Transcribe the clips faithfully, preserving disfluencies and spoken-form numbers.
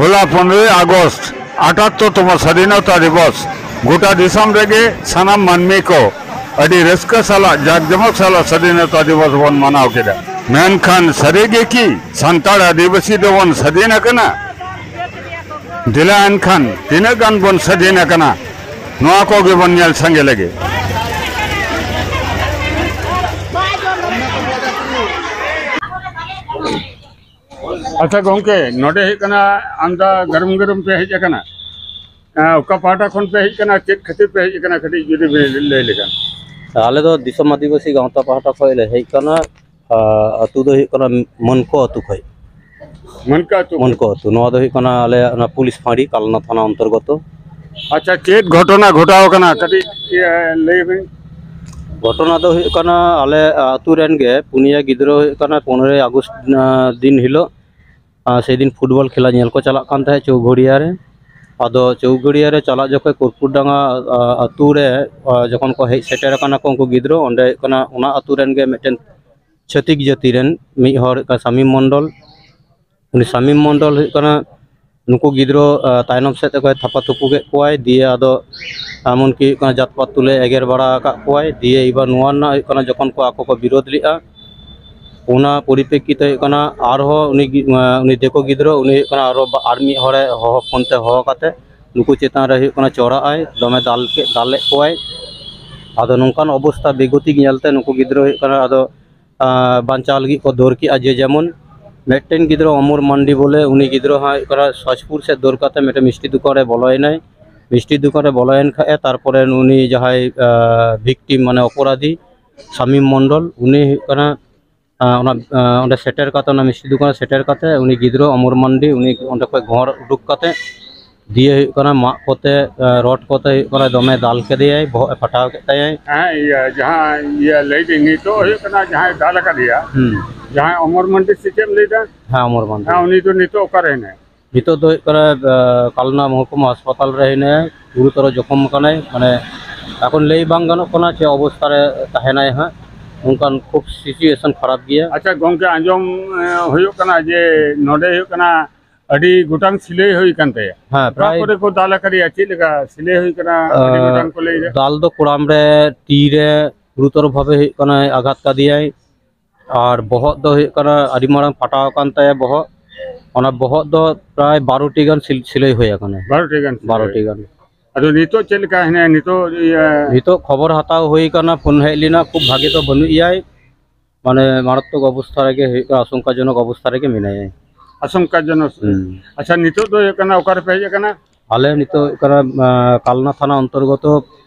ᱦᱚᱞᱟ ᱯᱚᱱᱨᱚᱭ ᱟᱜᱚᱥᱴ, ᱟᱴᱟᱛᱛᱚᱨ ᱛᱚᱢᱚ ᱥᱟᱫᱷᱤᱱᱚᱛᱟ ᱫᱤᱵᱚᱥ᱾ ᱜᱚᱴᱟ ᱫᱤᱥᱚᱢ ᱨᱮᱜᱮ ᱥᱟᱱᱟᱢ ᱢᱟᱹᱱᱢᱤ ᱠᱚ ᱟᱹᱰᱤ ᱨᱟᱹᱥᱠᱟᱹ ᱥᱟᱞᱟᱜ ᱡᱟᱠ ᱡᱚᱢᱚᱠ ᱥᱟᱞᱟᱜ ᱥᱟᱫᱷᱤᱱᱚᱛᱟ ᱫᱤᱵᱚᱥ ᱵᱚᱱ ᱢᱟᱱᱟᱣ ᱠᱮᱫᱟ᱾ ᱢᱮᱱᱠᱷᱟᱱ ᱥᱟᱹᱨᱤ ᱜᱮ ᱠᱤ ᱥᱟᱱᱛᱟᱲ ᱟᱹᱫᱤᱵᱟᱹᱥᱤ ᱫᱚᱵᱚᱱ ᱥᱟᱹᱫᱷᱤᱱ ᱟᱠᱟᱱᱟ? ᱫᱮᱞᱟ ᱮᱱᱠᱷᱟᱱ ᱛᱤᱱᱟᱹᱜ ᱜᱟᱱ ᱵᱚᱱ ᱥᱟᱹᱫᱷᱤᱱ ᱟᱠᱟᱱᱟ, ᱱᱚᱣᱟ ᱠᱚᱜᱮ ᱵᱚᱱ ᱧᱮᱞ ᱥᱟᱸᱜᱮ ᱞᱮᱜᱮ᱾ ᱟᱪᱪᱷᱟ ᱜᱚᱝᱠᱮ, ᱱᱚᱰᱮ ᱦᱩᱭᱩᱜ ᱠᱟᱱᱟ ᱟᱢᱫᱟ ᱜᱟᱨᱩᱢ ᱜᱟᱨᱩᱢ ᱯᱮ ᱦᱮᱡ ᱟᱠᱟᱱᱟ᱾ ᱮᱸ, ᱚᱠᱟ ᱯᱟᱦᱴᱟ ᱠᱷᱚᱱ ᱯᱮ ᱦᱮᱡ ᱟᱠᱟᱱᱟ, ᱪᱮᱫ ᱠᱷᱟᱹᱛᱤᱨ ᱯᱮ ᱦᱮᱡ ᱟᱠᱟᱱᱟ, ᱠᱟᱹᱴᱤᱡ ᱡᱩᱫᱤ ᱵᱤᱱ ᱞᱟᱹᱭ ᱞᱮᱠᱷᱟᱱ᱾ ᱟᱞᱮ ᱫᱚ ᱫᱤᱥᱚᱢ ᱟᱹᱫᱤᱵᱟᱹᱥᱤ ᱜᱟᱶᱛᱟ ᱯᱟᱦᱴᱟ ᱠᱷᱚᱱ ᱞᱮ ᱦᱮᱡ ᱟᱠᱟᱱᱟ᱾ ᱟᱨ ᱟᱹᱛᱩ ᱫᱚ ᱦᱩᱭᱩᱜ ᱠᱟᱱᱟ ᱢᱟᱹᱱᱠᱚ ᱟᱹᱛᱩ ᱠᱷᱚᱱ᱾ ᱢᱟᱹᱱᱠᱚ ᱟᱹᱛᱩ? ᱢᱟᱹᱱᱠᱚ ᱟᱹᱛᱩ᱾ ᱱᱚᱣᱟ ᱫᱚ ᱦᱩᱭᱩᱜ ᱠᱟᱱᱟ ᱟᱞᱮᱭᱟᱜ ᱚᱱᱟ ᱯᱩᱞᱤᱥ ᱯᱷᱟᱸᱲᱤ, ᱠᱟᱞᱱᱟ ᱛᱷᱟᱱᱟ ᱚᱱᱛᱚᱨᱜᱚᱛᱚ᱾ ᱟᱪᱪᱷᱟ, ᱪᱮᱫ ᱜᱷᱚᱴᱚᱱᱟ ᱜᱷᱚᱴᱟᱣ ᱟᱠᱟᱱᱟ, ᱠᱟᱹᱴᱤᱡ, ᱤᱭᱟᱹ, ᱞᱟᱹᱭ ᱵᱤᱱ᱾ ᱜᱷᱚᱴᱚᱱᱟ ᱫᱚ ᱦᱩᱭᱩᱜ ᱠᱟᱱᱟ, ᱟᱞᱮ ᱟᱹᱛᱩ ᱨᱮᱱ ᱜᱮ ᱯᱩᱱᱭᱟᱹ ᱜᱤᱫᱽᱨᱟᱹ ᱦᱩᱭᱩᱜ ᱠᱟᱱᱟ ᱯᱚᱱᱨᱚᱭ ᱟᱜᱚᱥᱴ, ᱟᱸ, ᱫᱤᱱ ᱦᱤᱞᱳᱜ, ᱟᱸ, ᱥᱮᱫᱤᱱ ᱯᱷᱩᱴᱵᱚᱞ ᱠᱷᱮᱞᱟ ᱧᱮᱞ ᱠᱚ ᱪᱟᱞᱟᱜ ᱠᱟᱱ ᱛᱟᱦᱮᱸᱫ ᱪᱳᱣᱜᱷᱚᱲᱤᱭᱟ ᱨᱮ᱾ ᱟᱫᱚ ᱪᱳᱣᱜᱷᱚᱲᱤᱭᱟ ᱨᱮ ᱪᱟᱞᱟᱜ ᱡᱚᱠᱷᱚᱡ ᱠᱩᱨᱠᱩᱨᱰᱟᱸᱜᱟ, ᱟᱸ, ᱟᱹᱛᱩ ᱨᱮ, ᱟᱸ, ᱡᱚᱠᱷᱚᱱ ᱠᱚ ᱦᱮᱡ ᱥᱮᱴᱮᱨ ᱟᱠᱟᱱᱟ ᱠᱚ ᱩᱱᱠᱩ ᱜᱤᱫᱽᱨᱟᱹ, ᱚᱸᱰᱮ ᱦᱩᱭᱩᱜ ᱠᱟᱱᱟ ᱚᱱᱟ ᱟᱹᱛᱩ ᱨᱮᱱ ᱜᱮ ᱢᱤᱫᱴᱮᱱ ᱪᱷᱟᱹᱛᱤᱠ ᱡᱟᱹᱛᱤ ᱨᱮᱱ ᱢᱤᱫ ᱦᱚᱲ ᱦᱩᱭᱩᱜ ᱠᱟᱱᱟ ᱥᱟᱢᱤᱢ ᱢᱚᱱᱰᱚᱞ᱾ ᱩᱱᱤ ᱥᱟᱢᱤᱢ ᱢᱚᱱᱰᱚᱞ ᱦᱩᱭᱩᱜ ᱠᱟᱱᱟ ᱱᱩᱠᱩ ᱜᱤᱫᱽᱨᱟᱹ, ᱟᱸ, ᱛᱟᱭᱱᱚᱢ ᱥᱮᱫ ᱛᱮᱠᱚ ᱛᱷᱟᱯᱟ ᱛᱷᱩᱯᱩ ᱠᱮᱫ ᱠᱚᱣᱟᱭ, ᱫᱤᱭᱮ ᱟᱫᱚ ᱮᱢᱚᱱ ᱠᱤ ᱦᱩᱭᱩᱜ ᱠᱟᱱᱟ ᱡᱟᱛ ᱯᱟᱛ ᱛᱩᱞᱟᱹ ᱮᱜᱮᱨ ᱵᱟᱲᱟ ᱟᱠᱟᱫ ᱠᱚᱣᱟᱭ᱾ ᱫᱤᱭᱮ ᱮᱵᱟᱨ ᱱᱚᱣᱟ ᱨᱮᱱᱟᱜ ᱦᱩᱭᱩᱜ ᱠᱟᱱᱟ ᱡᱚᱠᱷᱚᱱ ᱠᱚ ᱟᱠᱚ ᱠᱚ ᱵᱤᱨᱳᱫᱷ ᱞᱮᱫᱼᱟ, ᱚᱱᱟ ᱯᱚᱨᱤᱯᱨᱮᱠᱠᱷᱤᱛ ᱦᱩᱭᱩᱜ ᱠᱟᱱᱟ ᱟᱨᱦᱚᱸ ᱩᱱᱤ ᱜᱤ-, ᱟᱸ, ᱩᱱᱤ ᱫᱤᱠᱩ ᱜᱤᱫᱽᱨᱟᱹ ᱩᱱᱤ ᱦᱩᱭᱩᱜ ᱠᱟᱱᱟ ᱟᱨᱦᱚᱸ ᱵᱟ-, ᱟᱨ ᱢᱤᱫ ᱦᱚᱲᱮ ᱦᱚᱦᱚ, ᱯᱷᱳᱱ ᱛᱮ ᱦᱚᱦᱚ ᱠᱟᱛᱮ ᱱᱩᱠᱩ ᱪᱮᱛᱟᱱ ᱨᱮ ᱦᱩᱭᱩᱜ ᱠᱟᱱᱟ ᱪᱚᱲᱟᱜ ᱟᱭ, ᱫᱚᱢᱮ ᱫᱟᱞ ᱠᱮᱫ, ᱫᱟᱞᱮᱫ ᱠᱚᱣᱟᱭ᱾ ᱟᱫᱚ ᱱᱚᱝᱠᱟᱱ ᱚᱵᱚᱥᱛᱟ ᱵᱮᱜᱚᱛᱤᱠ ᱧᱮᱞᱛᱮ ᱱᱩᱠᱩ ᱜᱤᱫᱽᱨᱟᱹ ᱦᱩᱭᱩᱜ ᱠᱟᱱᱟ ᱟᱫᱚ ᱟᱸ, ᱵᱟᱧᱪᱟᱣ ᱞᱟᱹᱜᱤᱫ ᱠᱚ ᱫᱟᱹᱲ ᱠᱮᱜᱼᱟ ᱡᱮ ᱡᱮᱢᱚᱱ᱾ ᱢᱤᱫᱴᱮᱱ ᱜᱤᱫᱽᱨᱟᱹ ᱚᱢᱚᱨ ᱢᱟᱱᱰᱤ ᱵᱚᱞᱮ, ᱩᱱᱤ ᱜᱤᱫᱽᱨᱟᱹ ᱦᱚᱸ ᱦᱩᱭᱩᱜ ᱠᱟᱱᱟ ᱥᱚᱪᱯᱩᱨ ᱥᱮᱫ ᱫᱟᱹᱲ ᱠᱟᱛᱮ ᱢᱤᱫᱴᱮᱱ ᱢᱤᱥᱴᱤ ᱫᱚᱠᱟᱱ ᱨᱮ ᱵᱚᱞᱚᱭᱮᱱᱟᱭ᱾ ᱢᱤᱥᱴᱤ ᱫᱚᱠᱟᱱ ᱨᱮ ᱵᱚᱞᱚᱭᱮᱱ ᱠᱷᱟᱡ ᱮ, ᱛᱟᱨᱯᱚᱨᱮ ᱩᱱᱤ ᱡᱟᱦᱟᱸᱭ, ᱟᱸ, ᱵᱷᱤᱠᱴᱤᱢ ᱢᱟᱱᱮ ᱚᱯᱚᱨᱟᱫᱷᱤ ᱥᱟᱢᱤᱢ ᱢᱚᱱᱰᱚᱞ, ᱩᱱᱤ ᱦᱩᱭᱩᱜ ᱠᱟᱱᱟ, ᱟᱸ, ᱚᱱᱟ, ᱟᱸ, ᱚᱸᱰᱮ ᱥᱮᱴᱮᱨ ᱠᱟᱛᱮ, ᱚᱱᱟ ᱢᱤᱥᱴᱤ ᱫᱚᱠᱟᱱ ᱨᱮ ᱥᱮᱴᱮᱨ ᱠᱟᱛᱮ ᱩᱱᱤ ᱜᱤᱫᱽᱨᱟᱹ ᱚᱢᱚᱨ ᱢᱟᱱᱰᱤ ᱩᱱᱤ ᱚᱸᱰᱮ ᱠᱷᱚᱡ ᱜᱚᱦᱚᱲ ᱩᱰᱩᱠ ᱠᱟᱛᱮ ᱫᱤᱭᱮ ᱦᱩᱭᱩᱜ ᱠᱟᱱᱟ ᱢᱟᱜ ᱠᱚᱛᱮ, ᱮ, ᱨᱚᱰ ᱠᱚᱛᱮ ᱦᱩᱭᱩᱜ ᱠᱟᱱᱟ ᱫᱚᱢᱮ ᱫᱟᱞ ᱠᱮᱫᱮᱭᱟᱭ, ᱵᱚᱦᱚᱜ ᱮ ᱯᱷᱟᱴᱟᱣ ᱠᱮᱫ ᱛᱟᱭᱟᱭ᱾ ᱦᱮᱸ, ᱤᱭᱟᱹ, ᱡᱟᱦᱟᱸ, ᱤᱭᱟᱹ, ᱞᱟᱹᱭ ᱫᱟᱹᱧ, ᱱᱤᱛᱚᱜ ᱦᱩᱭᱩᱜ ᱠᱟᱱᱟ ᱡᱟᱦᱟᱸᱭ ᱫᱟᱞ ᱟᱠᱟᱫᱮᱭᱟ, ᱦᱩᱸ᱾ ᱡᱟᱦᱟᱸᱭ ᱚᱢᱚᱨ ᱢᱟᱱᱰᱤ ᱥᱮ ᱪᱮᱫ ᱮᱢ ᱞᱟᱹᱭ ᱫᱟ? ᱦᱮᱸ, ᱚᱢᱚᱨ ᱢᱟᱱᱰᱤ᱾ ᱦᱮᱸ, ᱩᱱᱤ ᱫᱚ ᱱᱤᱛᱚᱜ ᱚᱠᱟᱨᱮ ᱦᱮᱱᱟᱭᱟ? ᱱᱤᱛᱚᱜ ᱫᱚ ᱦᱩᱭᱩᱜ ᱠᱟᱱᱟ, ᱮ, ᱠᱟᱞᱱᱟ ᱢᱚᱦᱚᱠᱩᱢᱟ ᱦᱟᱥᱯᱟᱛᱟᱞ ᱨᱮ ᱦᱮᱱᱟᱭᱟ, ᱜᱩᱨᱩᱛᱚᱨᱚ ᱡᱚᱠᱷᱚᱢ ᱟᱠᱟᱱᱟᱭ, ᱢᱟᱱᱮ, ᱮᱠᱷᱚᱱ ᱞᱟᱹᱭ ᱵᱟᱝ ᱜᱟᱱᱚᱜ ᱠᱟᱱᱟ ᱪᱮᱫ ᱚᱵᱚᱥᱛᱟ ᱨᱮ ᱛᱟᱦᱮᱱᱟᱭ ᱦᱟᱸᱜ, ᱚᱱᱠᱟᱱ ᱠᱷᱩᱵ situation ᱠᱷᱟᱨᱟᱯ ᱜᱮᱭᱟ᱾ ᱟᱪᱪᱷᱟ ᱜᱚᱝᱠᱮ, ᱟᱸᱡᱚᱢ, ᱮ, ᱦᱩᱭᱩᱜ ᱠᱟᱱᱟ ᱡᱮ ᱱᱚᱰᱮ ᱦᱩᱭᱩᱜ ᱠᱟᱱᱟ ᱟᱹᱰᱤ ᱜᱚᱴᱟᱝ ᱥᱤᱞᱟᱹᱭ ᱦᱩᱭ ᱠᱟᱱ ᱛᱟᱭᱟ᱾ ᱦᱮᱸ, ᱚᱠᱟ ᱯᱨᱟᱭ ᱠᱚᱨᱮ ᱠᱚ ᱫᱟᱞ ᱟᱠᱟᱫᱮᱭᱟ? ᱪᱮᱫ ᱞᱮᱠᱟ ᱥᱤᱞᱟᱹᱭ ᱦᱩᱭ ᱠᱟᱱᱟ? ᱟᱹᱰᱤ ᱟᱸ, ᱜᱚᱴᱟᱝ ᱠᱚ ᱞᱟᱹᱭ ᱮᱫᱟ᱾ ᱫᱟᱞ ᱫᱚ ᱠᱚᱲᱟᱢ ᱨᱮ, ᱛᱤ ᱨᱮ ᱜᱩᱨᱩᱛᱚᱨ ᱵᱷᱟᱵᱮ ᱦᱩᱭᱩᱜ ᱠᱟᱱᱟ, ᱟᱜᱷᱟᱛ ᱠᱟᱫᱮᱭᱟᱭ᱾ ᱟᱨ ᱵᱚᱦᱚᱜ ᱫᱚ ᱦᱩᱭᱩᱜ ᱠᱟᱱᱟ ᱟᱹᱰᱤ ᱢᱟᱨᱟᱝ ᱯᱷᱟᱴᱟᱣ ᱟᱠᱟᱱ ᱛᱟᱭᱟ ᱵᱚᱦᱚᱜ᱾ ᱚᱱᱟ ᱵᱚᱦᱚᱜ ᱫᱚ ᱯᱨᱟᱭ ᱵᱟᱨᱚ ᱴᱤ ᱜᱟᱱ ᱥᱤᱞ-, ᱥᱤᱞᱟᱹᱭ ᱦᱩᱭ ᱟᱠᱟᱱᱟ᱾ ᱵᱟᱨᱚ ᱴᱤ ᱜᱟᱱ ᱥᱤᱞᱟᱹᱭ᱾ ᱵᱟᱨᱚ ᱴᱤ ᱜᱟᱱ᱾ ᱟᱫᱚ ᱱᱤᱛᱚᱜ ᱪᱮᱫ ᱞᱮᱠᱟ ᱦᱮᱱᱟᱭᱟ? ᱱᱤᱛᱚᱜ ᱤᱭᱟᱹ ᱱᱤᱛᱚᱜ ᱠᱷᱚᱵᱚᱨ ᱦᱟᱛᱟᱣ ᱦᱩᱭ ᱟᱠᱟᱱᱟ, ᱯᱷᱳᱱ ᱦᱮᱡ ᱞᱮᱱᱟ, ᱠᱷᱩᱵ ᱵᱷᱟᱜᱮ ᱫᱚ ᱵᱟᱹᱱᱩᱜ ᱮᱭᱟᱭ, ᱢᱟᱱᱮ ᱢᱟᱨᱟᱛᱢᱚᱠ ᱚᱵᱚᱥᱛᱷᱟ ᱨᱮᱜᱮ ᱦᱩᱭᱩᱜ ᱠᱟᱱᱟ, ᱟᱥᱚᱝᱠᱟᱡᱚᱱᱚᱠ ᱚᱵᱚᱥᱛᱷᱟ ᱨᱮᱜᱮ ᱢᱮᱱᱟᱭᱟ᱾ ᱟᱥᱚᱝᱠᱟᱡᱚᱱᱚᱠ᱾ ᱦᱩᱸ᱾ ᱟᱪᱪᱷᱟ, ᱱᱤᱛᱚᱜ ᱫᱚ ᱦᱩᱭᱩᱜ ᱠᱟᱱᱟ ᱚᱠᱟ ᱨᱮᱯᱮ ᱦᱮᱡ ᱟᱠᱟᱱᱟ? ᱟᱞᱮ ᱱᱤᱛᱚᱜ ᱦᱩᱭᱩᱜ ᱠᱟᱱᱟ, ᱟᱸ, ᱠᱟᱞᱱᱟ ᱛᱷᱟᱱᱟ ᱚᱱᱛᱚᱨᱜᱚᱛᱚ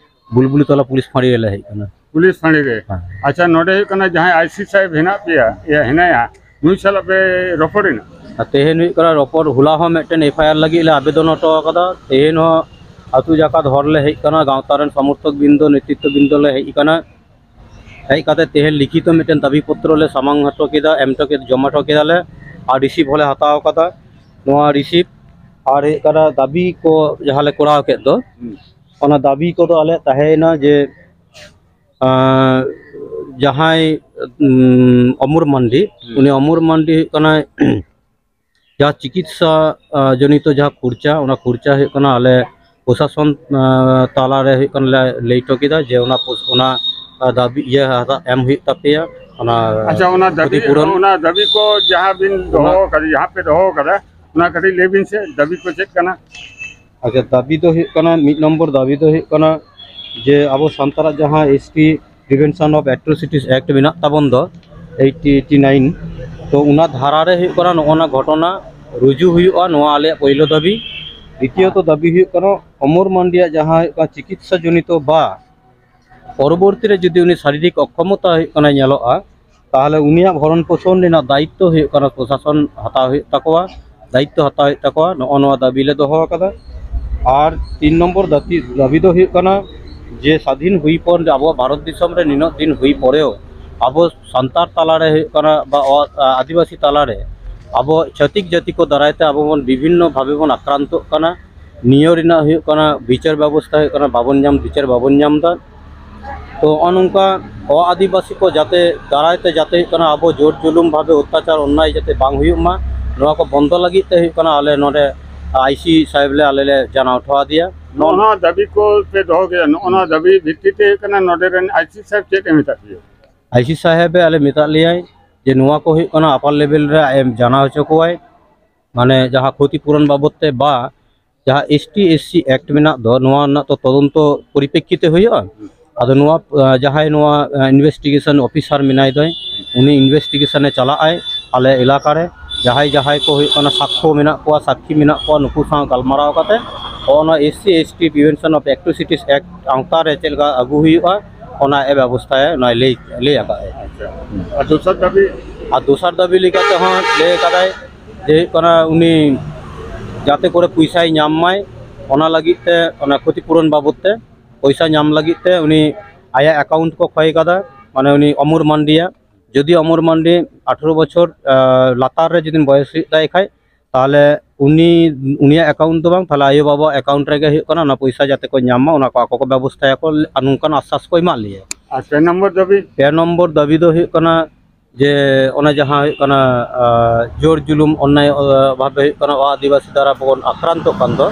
ᱵᱩᱞᱵᱩᱞᱤ ᱛᱚᱞᱟ ᱯᱩᱞᱤᱥ ᱯᱷᱟᱸᱲᱤ ᱨᱮᱞᱮ ᱦᱮᱡ ᱟᱠᱟᱱᱟ᱾ ᱯᱩᱞᱤᱥ ᱯᱷᱟᱸᱲᱤ ᱨᱮ? ᱦᱮᱸ᱾ ᱟᱪᱪᱷᱟ, ᱱᱚᱰᱮ ᱦᱩᱭᱩᱜ ᱠᱟᱱᱟ ᱡᱟᱦᱟᱸᱭ ᱟᱭ ᱥᱤ ᱥᱟᱦᱮᱵᱽ ᱦᱮᱱᱟᱜ ᱯᱮᱭᱟ, ᱤᱭᱟᱹ ᱦᱮᱱᱟᱭᱟ, ᱱᱩᱭ ᱥᱟᱞᱟᱜ ᱯᱮ ᱨᱚᱯᱚᱲ ᱮᱱᱟ? ᱟᱨ ᱛᱮᱦᱮᱧ ᱦᱩᱭᱩᱜ ᱠᱟᱱᱟ ᱨᱚᱯᱚᱲ, ᱦᱚᱞᱟ ᱦᱚᱸ ᱢᱤᱫᱴᱮᱱ ᱮᱯᱷ ᱟᱭ ᱟᱨ ᱞᱟᱹᱜᱤᱫ ᱞᱮ ᱟᱵᱮᱫᱚᱱ ᱦᱚᱴᱚ ᱟᱠᱟᱫᱟ᱾ ᱛᱮᱦᱮᱧ ᱦᱚᱸ ᱟᱹᱛᱩ ᱡᱟᱠᱟᱛ ᱦᱚᱲ ᱞᱮ ᱦᱮᱡ ᱟᱠᱟᱱᱟ, ᱜᱟᱶᱛᱟ ᱨᱮᱱ ᱥᱚᱢᱚᱨᱛᱷᱚᱠ ᱵᱤᱱᱫᱚ, ᱱᱮᱛᱨᱤᱛᱛᱚ ᱵᱤᱱᱫᱚ ᱞᱮ ᱦᱮᱡ ᱟᱠᱟᱱᱟ᱾ ᱦᱮᱡ ᱠᱟᱛᱮ ᱛᱮᱦᱮᱧ ᱞᱤᱠᱷᱤᱛᱚ ᱢᱤᱫᱴᱮᱱ ᱫᱟᱹᱵᱤ ᱯᱚᱛᱨᱚ ᱞᱮ ᱥᱟᱢᱟᱝ ᱦᱚᱴᱚ ᱠᱮᱫᱟ, ᱮᱢ ᱦᱚᱴᱚ ᱠᱮᱫ, ᱡᱚᱢᱟ ᱦᱚᱴᱚ ᱠᱮᱫᱟᱞᱮ᱾ ᱟᱨ ᱨᱤᱥᱤᱵᱷ ᱦᱚᱸᱞᱮ ᱦᱟᱛᱟᱣ ᱟᱠᱟᱫᱟ᱾ ᱱᱚᱣᱟ ᱨᱤᱥᱤᱵᱷ ᱟᱨ ᱦᱩᱭᱩᱜ ᱠᱟᱱᱟ ᱫᱟᱹᱵᱤ ᱠᱚ ᱡᱟᱦᱟᱸ ᱞᱮ ᱠᱚᱨᱟᱣ ᱠᱮᱫ ᱫᱚ, ᱦᱩᱸ᱾ ᱚᱱᱟ ᱫᱟᱹᱵᱤ ᱠᱚᱫᱚ ᱟᱞᱮᱭᱟᱜ ᱛᱟᱦᱮᱸᱭᱮᱱᱟ ᱡᱮ, ᱟᱸ, ᱡᱟᱦᱟᱸᱭ, ᱩᱢ, ᱚᱢᱚᱨ ᱢᱟᱱᱰᱤ, ᱦᱩᱸ᱾ ᱩᱱᱤ ᱚᱢᱚᱨ ᱢᱟᱱᱰᱤ ᱦᱩᱭᱩᱜ ᱠᱟᱱᱟᱭ ᱡᱟᱦᱟᱸ ᱪᱤᱠᱤᱛᱥᱟ, ᱟᱸ, ᱡᱚᱱᱤᱛᱚ ᱡᱟᱦᱟᱸ ᱠᱷᱚᱨᱪᱟ, ᱚᱱᱟ ᱠᱷᱚᱨᱪᱟ ᱦᱩᱭᱩᱜ ᱠᱟᱱᱟ ᱟᱞᱮ ᱯᱨᱚᱥᱟᱥᱚᱱ, ᱟᱸ, ᱛᱟᱞᱟᱨᱮ ᱦᱩᱭᱩᱜ ᱠᱟᱱᱟ ᱞᱮ ᱞᱟᱹᱭ ᱦᱚᱴᱚ ᱠᱮᱫᱟ ᱡᱮ ᱚᱱᱟ ᱯᱚᱥ-, ᱚᱱᱟ, ᱟᱸ, ᱫᱟᱹᱵᱤ ᱤᱭᱟᱹ ᱦᱟᱛᱟᱣ ᱮᱢ ᱦᱩᱭᱩᱜ ᱛᱟᱯᱮᱭᱟ, ᱚᱱᱟ ᱟᱪᱪᱷᱟ, ᱚᱱᱟ ᱫᱟᱹᱵᱤ, ᱠᱷᱚᱛᱤᱯᱩᱨᱚᱱ᱾ ᱚᱱᱟ ᱫᱟᱹᱵᱤ ᱠᱚ ᱡᱟᱦᱟᱸ ᱵᱤᱱ ᱫᱚᱦᱚ ᱚᱱᱟ ᱟᱠᱟᱫᱟ, ᱡᱟᱦᱟᱸ ᱯᱮ ᱫᱚᱦᱚ ᱟᱠᱟᱫᱟ, ᱚᱱᱟ ᱠᱟᱹᱴᱤᱡ ᱞᱟᱹᱭ ᱵᱤᱱ ᱥᱮ, ᱫᱟᱹᱵᱤ ᱠᱚ ᱪᱮᱫ ᱠᱟᱱᱟ? ᱟᱪᱪᱷᱟ, ᱫᱟᱹᱵᱤ ᱫᱚ ᱦᱩᱭᱩᱜ ᱠᱟᱱᱟ, ᱢᱤᱫ ᱱᱚᱢᱵᱚᱨ ᱫᱟᱹᱵᱤ ᱫᱚ ᱦᱩᱭᱩᱜ ᱠᱟᱱᱟ ᱡᱮ ᱟᱵᱚ ᱥᱟᱱᱛᱟᱲᱟᱜ ᱡᱟᱦᱟᱸ S T Prevention of Atrocities Act ᱢᱮᱱᱟᱜ ᱛᱟᱵᱚᱱ ᱫᱚ, eight T eight T nine, ᱛᱚ ᱚᱱᱟ ᱫᱷᱟᱨᱟ ᱨᱮ ᱦᱩᱭᱩᱜ ᱠᱟᱱᱟ ᱱᱚᱜᱼᱚ ᱱᱟ ᱜᱷᱚᱴᱚᱱᱟ ᱨᱩᱡᱩ ᱦᱩᱭᱩᱜᱼᱟ, ᱱᱚᱣᱟ ᱟᱞᱮᱭᱟᱜ ᱯᱳᱭᱞᱳ ᱫᱟᱹᱵᱤ᱾ ᱫᱤᱛᱤᱭᱚᱛᱚ ᱫᱟᱹᱵᱤ ᱦᱩᱭᱩᱜ ᱠᱟᱱᱟ ᱚᱢᱚᱨ ᱢᱟᱱᱰᱤᱭᱟᱜ ᱡᱟᱦᱟᱸ ᱦᱩᱭᱩᱜ ᱠᱟᱱᱟ ᱪᱤᱠᱤᱛᱥᱟ ᱡᱚᱱᱤᱛᱚ ᱵᱟ ᱯᱚᱨᱚᱵᱚᱨᱛᱤ ᱨᱮ ᱡᱩᱫᱤ ᱩᱱᱤ ᱥᱟᱨᱤᱨᱤᱠ ᱚᱠᱠᱷᱚᱢᱚᱛᱟ ᱦᱩᱭᱩᱜ ᱠᱟᱱᱟ ᱧᱮᱞᱚᱜᱼᱟ, ᱛᱟᱦᱚᱞᱮ ᱩᱱᱤᱭᱟᱜ ᱵᱷᱚᱨᱚᱱ ᱯᱳᱥᱚᱱ ᱨᱮᱱᱟᱜ ᱫᱟᱭᱤᱛᱛᱚ ᱦᱩᱭᱩᱜ ᱠᱟᱱᱟ ᱯᱨᱚᱥᱟᱥᱚᱱ ᱦᱟᱛᱟᱣ ᱦᱩᱭᱩᱜ ᱛᱟᱠᱚᱣᱟ, ᱫᱟᱭᱤᱛᱛᱚ ᱦᱟᱛᱟᱣ ᱦᱩᱭᱩᱜ ᱛᱟᱠᱚᱣᱟ᱾ ᱱᱚᱜᱼᱚ ᱱᱚᱣᱟ ᱫᱟᱹᱵᱤ ᱞᱮ ᱫᱚᱦᱚ ᱟᱠᱟᱫᱟ᱾ ᱟᱨ ᱛᱤᱱ ᱱᱚᱢᱵᱚᱨ ᱫᱟᱹᱵᱤ, ᱫᱟᱹᱵᱤ ᱫᱚ ᱦᱩᱭᱩᱜ ᱠᱟᱱᱟ ᱡᱮ ᱥᱟᱫᱷᱤᱱ ᱦᱩᱭ ᱯᱚᱨ, ᱟᱵᱚᱣᱟᱜ ᱵᱷᱟᱨᱚᱛ ᱫᱤᱥᱚᱢ ᱨᱮ ᱱᱤᱱᱟᱹᱜ ᱫᱤᱱ ᱦᱩᱭ ᱯᱚᱨᱮᱣ ᱟᱵᱚ ᱥᱟᱱᱛᱟᱲ ᱛᱟᱞᱟᱨᱮ ᱦᱩᱭᱩᱜ ᱠᱟᱱᱟ ᱵᱟ ᱚ-, ᱟᱹᱫᱤᱵᱟᱹᱥᱤ ᱛᱟᱞᱟᱨᱮ ᱟᱵᱚ ᱪᱷᱟᱹᱛᱤᱠ ᱡᱟᱹᱛᱤ ᱠᱚ ᱫᱟᱨᱟᱭ ᱛᱮ ᱟᱵᱚ ᱵᱚᱱ ᱵᱤᱵᱷᱤᱱᱱᱚ ᱵᱷᱟᱵᱮ ᱵᱚᱱ ᱟᱠᱨᱟᱱᱛᱚᱜ ᱠᱟᱱᱟ᱾ ᱱᱤᱭᱟᱹ ᱨᱮᱱᱟᱜ ᱦᱩᱭᱩᱜ ᱠᱟᱱᱟ ᱵᱤᱪᱟᱹᱨ ᱵᱮᱵᱚᱥᱛᱷᱟ ᱦᱩᱭᱩᱜ ᱠᱟᱱᱟ ᱵᱟᱵᱚᱱ ᱧᱟᱢ, ᱵᱤᱪᱟᱹᱨ ᱵᱟᱵᱚᱱ ᱧᱟᱢ ᱮᱫᱟ᱾ ᱛᱚ ᱱᱚᱜᱼᱚ ᱱᱚᱝᱠᱟ ᱚ-ᱟᱹᱫᱤᱵᱟᱹᱥᱤ ᱠᱚ ᱡᱟᱛᱮ ᱫᱟᱨᱟᱭ ᱛᱮ ᱡᱟᱛᱮ ᱦᱩᱭᱩᱜ ᱠᱟᱱᱟ ᱟᱵᱚ ᱡᱳᱨ ᱡᱩᱞᱩᱢ ᱵᱷᱟᱵᱮ ᱚᱛᱛᱟᱪᱟᱨ ᱚᱱᱱᱟᱭ ᱡᱟᱛᱮ ᱵᱟᱝ ᱦᱩᱭᱩᱜ ᱢᱟ, ᱱᱚᱣᱟ ᱠᱚ ᱵᱚᱱᱫᱚ ᱞᱟᱹᱜᱤᱫ ᱛᱮ ᱦᱩᱭᱩᱜ ᱠᱟᱱᱟ, ᱟᱞᱮ ᱱᱚᱰᱮ ᱟᱭᱥᱤ ᱥᱟᱦᱮᱵᱽ ᱞᱮ, ᱟᱞᱮ ᱞᱮ ᱡᱟᱱᱟᱣ ᱦᱚᱴᱚ ᱟᱫᱮᱭᱟ᱾ ᱱᱚᱜᱼᱚ ᱱᱚᱣᱟ ᱫᱟᱹᱵᱤ ᱠᱚ ᱯᱮ ᱫᱚᱦᱚ ᱠᱮᱫᱟ, ᱱᱚᱜᱼᱚ ᱱᱚᱣᱟ ᱫᱟᱹᱵᱤ ᱵᱷᱤᱛᱛᱤ ᱛᱮ ᱦᱩᱭᱩᱜ ᱠᱟᱱᱟ, ᱱᱚᱰᱮ ᱨᱮᱱ ᱟᱭᱥᱤ ᱥᱟᱦᱮᱵᱽ ᱪᱮᱫ ᱮ ᱢᱮᱛᱟᱫ ᱯᱮᱭᱟ? ᱟᱭᱥᱤ ᱥᱟᱦᱮᱵᱽ ᱮ ᱟᱞᱮ ᱢᱮᱛᱟᱫ ᱞᱮᱭᱟᱭ ᱡᱮ ᱱᱚᱣᱟ ᱠᱚ ᱦᱩᱭᱩᱜ ᱠᱟᱱᱟ ᱟᱯᱟᱨ ᱞᱮᱵᱮᱞ ᱨᱮ ᱟᱡ ᱮ ᱡᱟᱱᱟᱣ ᱦᱚᱪᱚ ᱠᱚᱣᱟᱭ, ᱢᱟᱱᱮ ᱡᱟᱦᱟᱸ ᱠᱷᱚᱛᱤ ᱯᱩᱨᱚᱱ ᱵᱟᱵᱚᱫ ᱛᱮ ᱵᱟ ᱡᱟᱦᱟᱸ S T S C act ᱢᱮᱱᱟᱜ ᱫᱚ, ᱱᱚᱣᱟ ᱨᱮᱱᱟᱜ ᱛᱚ ᱛᱚᱫᱚᱱᱛᱚ ᱯᱚᱨᱤᱯᱮᱠᱠᱷᱤ ᱛᱮ ᱦᱩᱭᱩᱜᱼᱟ᱾ ᱟᱫᱚ ᱱᱚᱣᱟ, ᱟᱸ, ᱡᱟᱦᱟᱸᱭ ᱱᱚᱣᱟ, ᱟᱸ, ᱤᱱᱵᱷᱮᱥᱴᱤᱜᱮᱥᱚᱱ ᱚᱯᱷᱤᱥᱟᱨ ᱢᱮᱱᱟᱭ ᱫᱚᱭ, ᱩᱱᱤ ᱤᱱᱵᱷᱮᱥᱴᱤᱜᱮᱥᱚᱱ ᱮ ᱪᱟᱞᱟᱜ ᱟᱭ ᱟᱞᱮ ᱮᱞᱟᱠᱟ ᱨᱮ, ᱡᱟᱦᱟᱸᱭ ᱡᱟᱦᱟᱸᱭ ᱠᱚ ᱦᱩᱭᱩᱜ ᱠᱟᱱᱟ ᱥᱟᱠᱠᱷᱚ ᱢᱮᱱᱟᱜ ᱠᱚᱣᱟ, ᱥᱟᱠᱠᱷᱤ ᱢᱮᱱᱟᱜ ᱠᱚᱣᱟ, ᱱᱩᱠᱩ ᱥᱟᱶ ᱜᱟᱞᱢᱟᱨᱟᱣ ᱠᱟᱛᱮ ᱦᱚᱸᱜᱼᱚ ᱱᱚᱣᱟ S C S T prevention of atrocities act ᱟᱣᱛᱟ ᱨᱮ ᱪᱮᱫ ᱞᱮᱠᱟ ᱟᱹᱜᱩ ᱦᱩᱭᱩᱜᱼᱟ, ᱚᱱᱟ ᱮ ᱵᱮᱵᱚᱥᱛᱷᱟᱭᱟ, ᱱᱚᱣᱟᱭ ᱞᱟᱹᱭ, ᱞᱟᱹᱭ ᱟᱠᱟᱫ ᱟᱭ᱾ ᱟᱪᱪᱷᱟ᱾ ᱟᱨ ᱫᱚᱥᱟᱨ ᱫᱟᱹᱵᱤ? ᱟᱨ ᱫᱚᱥᱟᱨ ᱫᱟᱹᱵᱤ ᱞᱮᱠᱟ ᱛᱮᱦᱚᱸ ᱞᱟᱹᱭ ᱟᱠᱟᱫᱟᱭ ᱡᱮ ᱦᱩᱭᱩᱜ ᱠᱟᱱᱟ ᱩᱱᱤ ᱡᱟᱛᱮ ᱠᱚᱨᱮ ᱯᱚᱭᱥᱟᱭ ᱧᱟᱢ ᱢᱟᱭ, ᱚᱱᱟ ᱞᱟᱹᱜᱤᱫ ᱛᱮ, ᱚᱱᱟ ᱠᱷᱚᱛᱤ ᱯᱩᱨᱚᱱ ᱵᱟᱵᱚᱫ ᱛᱮ ᱯᱚᱭᱥᱟ ᱧᱟᱢ ᱞᱟᱹᱜᱤᱫ ᱛᱮ ᱩᱱᱤ ᱟᱭᱟᱜ ᱮᱠᱟᱣᱩᱱᱴ ᱠᱚ ᱠᱷᱚᱭ ᱠᱟᱫᱟ, ᱢᱟᱱᱮ ᱩᱱᱤ ᱚᱢᱚᱨ ᱢᱟᱱᱰᱤᱭᱟᱜ᱾ ᱡᱩᱫᱤ ᱚᱢᱚᱨ ᱢᱟᱱᱰᱤ ᱟᱴᱷᱨᱚ ᱵᱚᱪᱷᱚᱨ, ᱟᱸ, ᱞᱟᱛᱟᱨ ᱨᱮ ᱡᱩᱫᱤ ᱵᱚᱭᱮᱥ ᱦᱩᱭᱩᱜ ᱛᱟᱭ ᱠᱷᱟᱡ, ᱛᱟᱦᱚᱞᱮ ᱩᱱᱤ, ᱩᱱᱤᱭᱟᱜ ᱮᱠᱟᱣᱩᱱᱴ ᱫᱚ ᱵᱟᱝ, ᱛᱟᱦᱚᱞᱮ ᱟᱭᱳᱼᱵᱟᱵᱟᱣᱟᱜ ᱮᱠᱟᱣᱩᱱᱴ ᱨᱮᱜᱮ ᱦᱩᱭᱩᱜ ᱠᱟᱱᱟ, ᱚᱱᱟ ᱯᱚᱭᱥᱟ ᱡᱟᱛᱮ ᱠᱚ ᱧᱟᱢ ᱢᱟ, ᱚᱱᱟ ᱠᱚ ᱟᱠᱚ ᱠᱚ ᱵᱮᱵᱚᱥᱛᱷᱟᱭᱟᱠᱚ, ᱟᱨ ᱱᱚᱝᱠᱟᱱ ᱟᱥᱥᱟᱥ ᱠᱚ ᱮᱢᱟᱜ ᱞᱮᱭᱟ᱾ ᱟᱨ ᱯᱮ ᱱᱚᱢᱵᱚᱨ ᱫᱟᱹᱵᱤ? ᱯᱮ ᱱᱚᱢᱵᱚᱨ ᱫᱟᱹᱵᱤ ᱫᱚ ᱦᱩᱭᱩᱜ ᱠᱟᱱᱟ ᱡᱮ ᱚᱱᱟ ᱡᱟᱦᱟᱸ ᱦᱩᱭᱩᱜ ᱠᱟᱱᱟ, ᱟᱸ, ᱡᱳᱨ ᱡᱩᱞᱩᱢ ᱚᱱᱱᱟᱭ, ᱟᱸ, ᱵᱷᱟᱵᱮ ᱦᱩᱭᱩᱜ ᱠᱟᱱᱟ, ᱟᱹᱫᱤᱵᱟᱹᱥᱤ ᱫᱟᱨᱟ ᱵᱚᱱ ᱟᱠᱨᱟᱱᱛᱚᱜ ᱠᱟᱱ ᱫᱚ,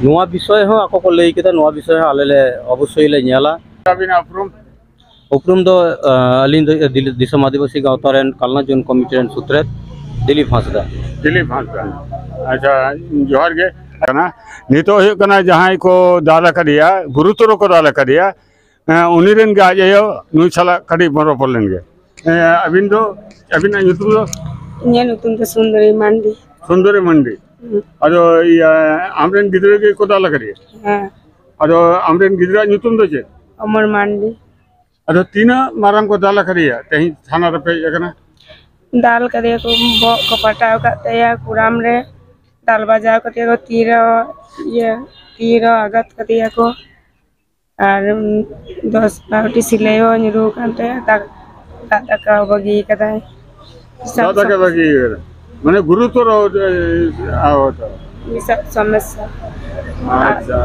ᱱᱚᱣᱟ ᱵᱤᱥᱚᱭ ᱦᱚᱸ ᱟᱠᱚ ᱠᱚ ᱞᱟᱹᱭ ᱠᱮᱫᱟ, ᱱᱚᱣᱟ ᱵᱤᱥᱚᱭ ᱦᱚᱸ ᱟᱞᱮ ᱞᱮ ᱚᱵᱚᱥᱥᱳᱭ ᱞᱮ ᱧᱮᱞᱟ᱾ ᱟᱹᱵᱤᱱᱟᱜ ᱩᱯᱨᱩᱢ? ᱩᱯᱨᱩᱢ ᱫᱚ, ᱟᱸ, ᱟᱹᱞᱤᱧ ᱫᱚ ᱫᱤᱞ-, ᱫᱤᱥᱚᱢ ᱟᱹᱫᱤᱵᱟᱹᱥᱤ ᱜᱟᱶᱛᱟ ᱨᱮᱱ ᱠᱟᱞᱱᱟ ᱡᱳᱱ ᱠᱚᱢᱤᱴᱤ ᱨᱮᱱ ᱥᱩᱛᱨᱮᱛ ᱫᱤᱞᱤᱯ ᱦᱟᱸᱥᱫᱟ᱾ ᱫᱤᱞᱤᱯ ᱦᱟᱸᱥᱫᱟ᱾ ᱟᱪᱪᱷᱟ, ᱡᱚᱦᱟᱨ ᱜᱮ᱾ ᱠᱟᱱᱟ, ᱱᱤᱛᱚᱜ ᱦᱩᱭᱩᱜ ᱠᱟᱱᱟ ᱡᱟᱦᱟᱸᱭ ᱠᱚ ᱫᱟᱞ ᱟᱠᱟᱫᱮᱭᱟ, ᱜᱩᱨᱩᱛᱚᱨᱚ ᱠᱚ ᱫᱟᱞ ᱟᱠᱟᱫᱮᱭᱟ, ᱦᱮᱸ, ᱩᱱᱤ ᱨᱮᱱ ᱜᱮ ᱟᱡ ᱟᱭᱳ ᱱᱩᱭ ᱥᱟᱞᱟᱜ ᱠᱟᱹᱴᱤᱡ ᱵᱚᱱ ᱨᱚᱯᱚᱲ ᱞᱮᱱ ᱜᱮ᱾ ᱦᱮᱸ, ᱟᱹᱵᱤᱱ ᱫᱚ, ᱟᱹᱵᱤᱱᱟᱜ ᱧᱩᱛᱩᱢ ᱫᱚ? ᱤᱧᱟᱹᱜ ᱧᱩᱛᱩᱢ ᱫᱚ ᱥᱩᱱᱫᱚᱨᱤ ᱢᱟᱱᱰᱤ᱾ ᱥᱩᱱᱫᱚᱨᱤ ᱢᱟᱱᱰᱤ᱾ ᱦᱩᱸ᱾ ᱟᱫᱚ ᱤᱭᱟᱹ, ᱟᱢᱨᱮᱱ ᱜᱤᱫᱽᱨᱟᱹ ᱜᱮ ᱠᱚ ᱫᱟᱞ ᱟᱠᱟᱫᱮᱭᱟ? ᱦᱮᱸ᱾ ᱟᱫᱚ ᱟᱢᱨᱮᱱ ᱜᱤᱫᱽᱨᱟᱹᱣᱟᱜ ᱧᱩᱛᱩᱢ ᱫᱚ ᱪᱮᱫ? ᱚᱢᱚᱨ ᱢᱟᱱᱰᱤ᱾ ᱟᱫᱚ ᱛᱤᱱᱟᱹᱜ ᱢᱟᱨᱟᱝ ᱠᱚ ᱫᱟᱞ ᱟᱠᱟᱫᱮᱭᱟ? ᱛᱮᱦᱮᱧ ᱛᱷᱟᱱᱟ ᱨᱮᱯᱮ ᱦᱮᱡ ᱟᱠᱟᱱᱟ? ᱫᱟᱞ ᱠᱟᱫᱮᱭᱟ ᱠᱚ, ᱵᱚᱦᱚᱜ ᱠᱚ ᱯᱟᱴᱟᱣ ᱟᱠᱟᱫ ᱛᱟᱭᱟ ᱠᱩᱲᱟᱢ ᱨᱮ, ᱫᱟᱞ ᱵᱟᱡᱟᱣ ᱠᱟᱫᱮᱭᱟ ᱠᱚ, ᱛᱤ ᱨᱮ, ᱤᱭᱟᱹ, ᱛᱤ ᱨᱮ ᱟᱜᱷᱟᱛ ᱠᱟᱫᱮᱭᱟ ᱠᱚ, ᱟᱨ, ᱩᱢ, ᱫᱚᱥ ᱵᱟᱨᱚᱴᱤ ᱥᱤᱞᱟᱹᱭ ᱦᱚᱸ ᱧᱩᱨᱩ ᱟᱠᱟᱱ ᱛᱟᱭᱟ, ᱫᱟᱜ, ᱫᱟᱜ ᱫᱟᱠᱟ ᱵᱟᱹᱜᱤ ᱠᱟᱫᱟᱭ᱾ ᱫᱟᱜ ᱫᱟᱠᱟ ᱵᱟᱹᱜᱤ ᱠᱟᱫᱟ? ᱢᱟᱱᱮ ᱜᱩᱨᱩᱛᱚᱨ, ᱮ, ᱟᱦᱚᱛ? ᱵᱤᱥᱟᱜ ᱥᱚᱢᱚᱥᱥᱟ᱾ ᱟᱪᱪᱷᱟ᱾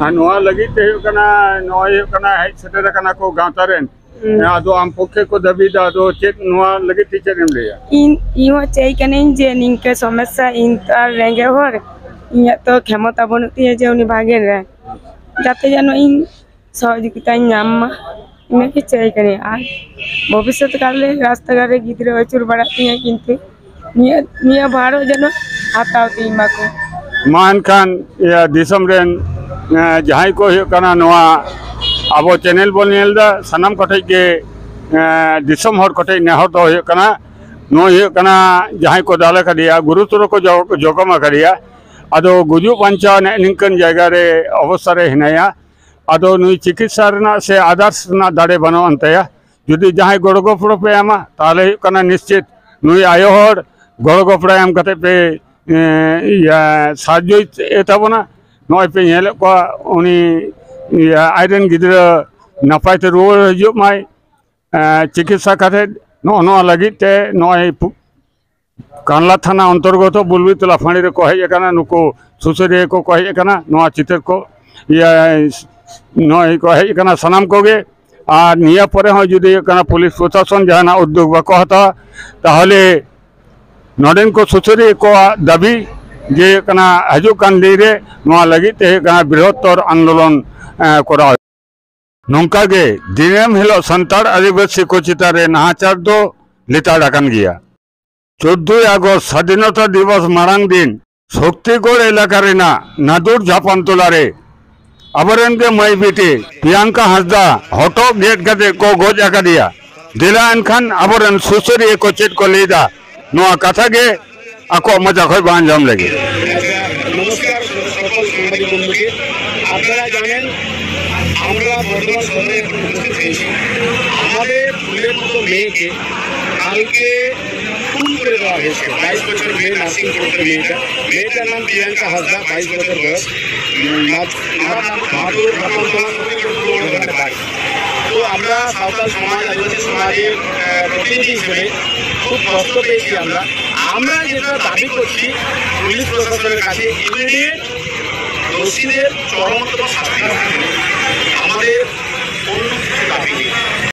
ᱟᱨ ᱱᱚᱣᱟ ᱞᱟᱹᱜᱤᱫ ᱛᱮ ᱦᱩᱭᱩᱜ ᱠᱟᱱᱟ, ᱱᱚᱜᱼᱚᱭ ᱦᱩᱭᱩᱜ ᱠᱟᱱᱟ, ᱦᱮᱡ ᱥᱮᱴᱮᱨ ᱟᱠᱟᱱᱟ ᱠᱚ ᱜᱟᱶᱛᱟ ᱨᱮᱱ, ᱦᱩᱸ᱾ ᱟᱫᱚ ᱟᱢ ᱯᱚᱠᱠᱷᱮ ᱠᱚ ᱫᱟᱹᱵᱤᱭᱮᱫᱟ, ᱟᱫᱚ ᱪᱮᱫ ᱱᱚᱣᱟ ᱞᱟᱹᱜᱤᱫ ᱛᱮ ᱪᱮᱫ ᱮᱢ ᱞᱟᱹᱭᱟ? ᱤᱧ, ᱤᱧ ᱦᱚᱸ ᱪᱟᱹᱭ ᱠᱟᱹᱱᱟᱹᱧ ᱡᱮ ᱱᱤᱝᱠᱟᱹ ᱥᱚᱢᱚᱥᱥᱟ, ᱤᱧ ᱛᱚ ᱟᱨ ᱨᱮᱸᱜᱮᱡ ᱦᱚᱲ, ᱤᱧᱟᱹᱜ ᱛᱚ ᱠᱷᱮᱢᱚᱛᱟ ᱵᱟᱹᱱᱩᱜ ᱛᱤᱧᱟᱹ ᱡᱮ ᱩᱱᱤ ᱵᱷᱟᱜᱮ ᱨᱮ, ᱡᱟᱛᱮ ᱡᱮᱱᱚ ᱤᱧ ᱥᱚᱦᱚᱡᱳᱜᱤᱛᱟᱧ ᱧᱟᱢ ᱢᱟ, ᱤᱱᱟᱹᱜᱮ ᱪᱟᱹᱭ ᱠᱟᱹᱱᱟᱹᱧ᱾ ᱟᱨ ᱵᱷᱚᱵᱤᱥᱥᱚᱛ ᱠᱟᱞ ᱨᱮ ᱨᱟᱥᱛᱟ ᱜᱷᱟᱴ ᱨᱮ ᱜᱤᱫᱽᱨᱟᱹ ᱟᱹᱪᱩᱨ ᱵᱟᱲᱟᱜ ᱛᱤᱧᱟᱹ, ᱠᱤᱱᱛᱩ ᱱᱤᱭᱟᱹ, ᱱᱤᱭᱟᱹ ᱵᱷᱟᱨ ᱦᱚᱸ ᱡᱮᱱᱚ ᱦᱟᱛᱟᱣ ᱛᱤᱧ ᱢᱟᱠᱚ᱾ ᱢᱟ ᱮᱱᱠᱷᱟᱱ, ᱤᱭᱟᱹ, ᱫᱤᱥᱚᱢ ᱨᱮᱱ, ᱮᱸ, ᱡᱟᱦᱟᱸᱭ ᱠᱚ ᱦᱩᱭᱩᱜ ᱠᱟᱱᱟ, ᱱᱚᱣᱟ ᱟᱵᱚ ᱪᱮᱱᱮᱞ ᱵᱚᱱ ᱧᱮᱞ ᱮᱫᱟ, ᱥᱟᱱᱟᱢ ᱠᱚᱴᱷᱮᱡ ᱜᱮ, ᱮᱸ, ᱫᱤᱥᱚᱢ ᱦᱚᱲ ᱠᱚᱴᱷᱮᱡ ᱱᱮᱦᱚᱨ ᱫᱚ ᱦᱩᱭᱩᱜ ᱠᱟᱱᱟ, ᱱᱩᱭ ᱦᱩᱭᱩᱜ ᱠᱟᱱᱟ ᱡᱟᱦᱟᱸᱭ ᱠᱚ ᱫᱟᱞ ᱟᱠᱟᱫᱮᱭᱟ, ᱜᱩᱨᱩᱛᱚᱨ ᱠᱚ ᱡᱚ-, ᱡᱚᱠᱷᱚᱢ ᱟᱠᱟᱫᱮᱭᱟ, ᱟᱫᱚ ᱜᱩᱡᱩᱜ ᱵᱟᱧᱪᱟᱣ ᱱᱮᱜᱼᱮ ᱱᱤᱝᱠᱟᱹᱱ ᱡᱟᱭᱜᱟ ᱨᱮ, ᱚᱵᱚᱥᱛᱷᱟ ᱨᱮ ᱦᱮᱱᱟᱭᱟ᱾ ᱟᱫᱚ ᱱᱩᱭ ᱪᱤᱠᱤᱛᱥᱟ ᱨᱮᱱᱟᱜ ᱥᱮ others ᱨᱮᱱᱟᱜ ᱫᱟᱲᱮ ᱵᱟᱹᱱᱩᱜ ᱟᱱ ᱛᱟᱭᱟ᱾ ᱡᱩᱫᱤ ᱡᱟᱦᱟᱸᱭ ᱜᱚᱲᱚ ᱜᱚᱯᱚᱲᱚ ᱯᱮ ᱮᱢᱟ, ᱛᱟᱦᱚᱞᱮ ᱦᱩᱭᱩᱜ ᱠᱟᱱᱟ ᱱᱤᱥᱪᱤᱛ ᱱᱩᱭ ᱟᱭᱳ ᱦᱚᱲ ᱜᱚᱲᱚ ᱜᱚᱯᱚᱲᱚ ᱮᱢ ᱠᱟᱛᱮ ᱯᱮ, ᱮᱸ, ᱤᱭᱟᱹ, ᱥᱟᱦᱟᱡᱽᱡᱚᱭ ᱮ ᱛᱟᱵᱚᱱᱟ᱾ ᱱᱚᱜᱼᱚᱭ ᱯᱮ ᱧᱮᱞᱮᱫ ᱠᱚᱣᱟ, ᱩᱱᱤ, ᱤᱭᱟᱹ, ᱟᱡᱨᱮᱱ ᱜᱤᱫᱽᱨᱟᱹ ᱱᱟᱯᱟᱭ ᱛᱮ ᱨᱩᱣᱟᱹᱲ ᱦᱤᱡᱩᱜ ᱢᱟᱭ, ᱮᱸ, ᱪᱤᱠᱤᱛᱥᱟ ᱠᱟᱛᱮ᱾ ᱱᱚᱜᱼᱚ ᱱᱚᱣᱟ ᱞᱟᱹᱜᱤᱫ ᱛᱮ ᱱᱚᱜᱼᱚᱭ ᱯᱩ-, ᱠᱟᱱᱞᱟ ᱛᱷᱟᱱᱟ ᱚᱱᱛᱚᱨᱜᱚᱛᱚ ᱵᱩᱞᱵᱤᱛᱚᱞᱟ ᱯᱷᱟᱸᱲᱤ ᱨᱮᱠᱚ ᱦᱮᱡ ᱟᱠᱟᱱᱟ, ᱱᱩᱠᱩ ᱥᱩᱥᱟᱹᱨᱤᱭᱟᱹ ᱠᱚᱠᱚ ᱦᱮᱡ ᱟᱠᱟᱱᱟ᱾ ᱱᱚᱣᱟ ᱪᱤᱛᱟᱹᱨ ᱠᱚ, ᱤᱭᱟᱹ, ᱱᱚᱜᱼᱚᱭ ᱠᱚ ᱦᱮᱡ ᱟᱠᱟᱱᱟ ᱥᱟᱱᱟᱢ ᱠᱚᱜᱮ᱾ ᱟᱨ ᱱᱤᱭᱟᱹ ᱯᱚᱨᱮ ᱦᱚᱸ ᱡᱩᱫᱤ ᱦᱩᱭᱩᱜ ᱠᱟᱱᱟ ᱯᱩᱞᱤᱥ ᱯᱨᱚᱥᱟᱥᱚᱱ ᱡᱟᱦᱟᱱᱟᱜ ᱩᱫᱽᱫᱳᱜᱽ ᱵᱟᱠᱚ ᱦᱟᱛᱟᱣᱟ, ᱛᱟᱦᱚᱞᱮ ᱱᱚᱰᱮᱱ ᱠᱚ ᱥᱩᱥᱟᱹᱨᱤᱭᱟᱹ ᱠᱚᱣᱟᱜ ᱫᱟᱹᱵᱤ ᱡᱮ ᱦᱩᱭᱩᱜ ᱠᱟᱱᱟ, ᱦᱤᱡᱩᱜ ᱠᱟᱱ ᱫᱤᱱ ᱨᱮ ᱱᱚᱣᱟ ᱞᱟᱹᱜᱤᱫ ᱛᱮ ᱦᱩᱭᱩᱜ ᱠᱟᱱᱟ ᱵᱨᱤᱦᱚᱛᱛᱚᱨ ᱟᱱᱫᱳᱞᱚᱱ, ᱮ, ᱠᱚᱨᱟᱣ᱾ ᱱᱚᱝᱠᱟ ᱜᱮ ᱫᱤᱱᱟᱹᱢ ᱦᱤᱞᱳᱜ ᱥᱟᱱᱛᱟᱲ ᱟᱹᱫᱤᱵᱟᱹᱥᱤ ᱠᱚ ᱪᱮᱛᱟᱱ ᱨᱮ ᱱᱟᱦᱟᱪᱟᱨ ᱫᱚ ᱞᱮᱛᱟᱲ ᱟᱠᱟᱱ ᱜᱮᱭᱟ᱾ ᱪᱳᱫᱫᱳᱭ ᱟᱜᱚᱥᱴ ᱥᱟᱫᱷᱤᱱᱚᱛᱟ ᱫᱤᱵᱚᱥ ᱢᱟᱲᱟᱝ ᱫᱤᱱ ᱥᱚᱠᱛᱤᱜᱚᱲ ᱮᱞᱟᱠᱟ ᱨᱮᱱᱟᱜ ᱱᱟᱫᱩᱨ ᱡᱷᱟᱯᱟᱱ ᱴᱚᱞᱟ ᱨᱮ ᱟᱵᱚᱨᱮᱱ ᱜᱮ ᱢᱟᱹᱭ ᱵᱤᱴᱤ ᱯᱤᱭᱟᱝᱠᱟ ᱦᱟᱸᱥᱫᱟ ᱦᱚᱴᱚᱜ ᱜᱮᱫ ᱠᱟᱛᱮ ᱠᱚ ᱜᱚᱡ ᱟᱠᱟᱫᱮᱭᱟ᱾ ᱫᱮᱞᱟ ᱮᱱᱠᱷᱟᱱ ᱟᱵᱚᱨᱮᱱ ᱥᱩᱥᱟᱹᱨᱤᱭᱟᱹ ᱠᱚ ᱪᱮᱫ ᱠᱚ ᱞᱟᱹᱭᱫᱟ, ᱱᱚᱣᱟ ᱠᱟᱛᱷᱟ ᱜᱮ ᱟᱠᱚᱣᱟᱜ ᱢᱚᱪᱟ ᱠᱷᱚᱱ ᱵᱚᱱ ᱟᱸᱡᱚᱢ ᱞᱮᱜᱮ᱾ নমস্কার সকল সাংবাদিক বন্ধুকে। আপনারা জানেন, আমরা বর্তমান সময়ে এখন উপস্থিত হয়েছি। আমাদের ফুলের মতো মেয়েকে কালকে খুন করে দেওয়া হয়েছে। বাইশ বছর মেয়ে, নার্সিং পড়তে মেয়েটা, মেয়েটার নাম প্রিয়াঙ্কা হাসদা, বাইশ বছর বয়স। উম, মাত-, মাত-, মাতুর ঘটনা ঘটে বাড়ি। তো আমরা সাঁওতাল সমাজ, আদিবাসী সমাজের, আহ, প্রতিনিধি হিসেবে খুব কষ্ট পেয়েছি আমরা। আমরা যেটা দাবি করছি পুলিশ প্রশাসনের কাছে, ইমিডিয়েট দোষীদের চরমতম শাস্তি।